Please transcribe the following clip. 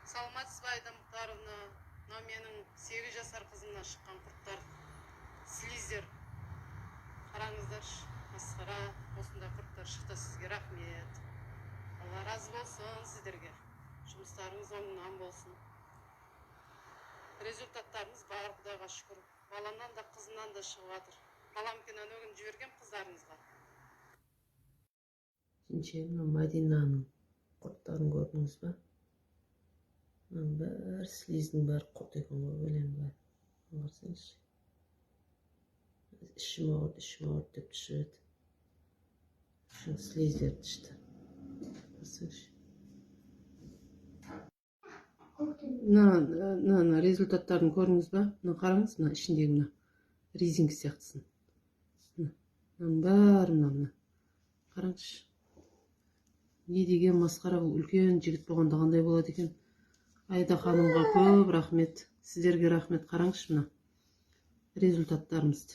Саламатсыз ба, Аида Мұхтаровна! Мынау менің 8 жасар қызымнан шыққан құрттар, слиздер. Қараңыздаршы, масқара, осындай құрттар шықты. Сізге рахмет, Алла разы болсын сіздерге, жұмыстарыңыз оңынан болсын. Результаттарымыз бар, құдайға шүкір. Баламнан да, қызымнан да шығып жатыр. Баламкін анау күні жібергем қыздарыңызға. Сенше, мынау Мадинаның құрттарын көрдіңіз ба? Мынаның бәрі, слиздің бәрі құрт екен ғой, өлең бәрі. Қарасаңызшы, ішім ауырды, ішім ауырды деп ішіп еді. Слиздерді ішті, қарасаңызшы. Мына результаттарын көрдіңіз ба? Мына қараңыз, мына ішіндегі мына резинка сияқтысын. Мына мынаның бәрі, мына қараңызшы, не деген масқара! Бұл үлкен жігіт болғанда қандай болады екен? Аида ханымға көп рахмет, сіздерге рахмет. Қараңызшы мына результаттарымызды.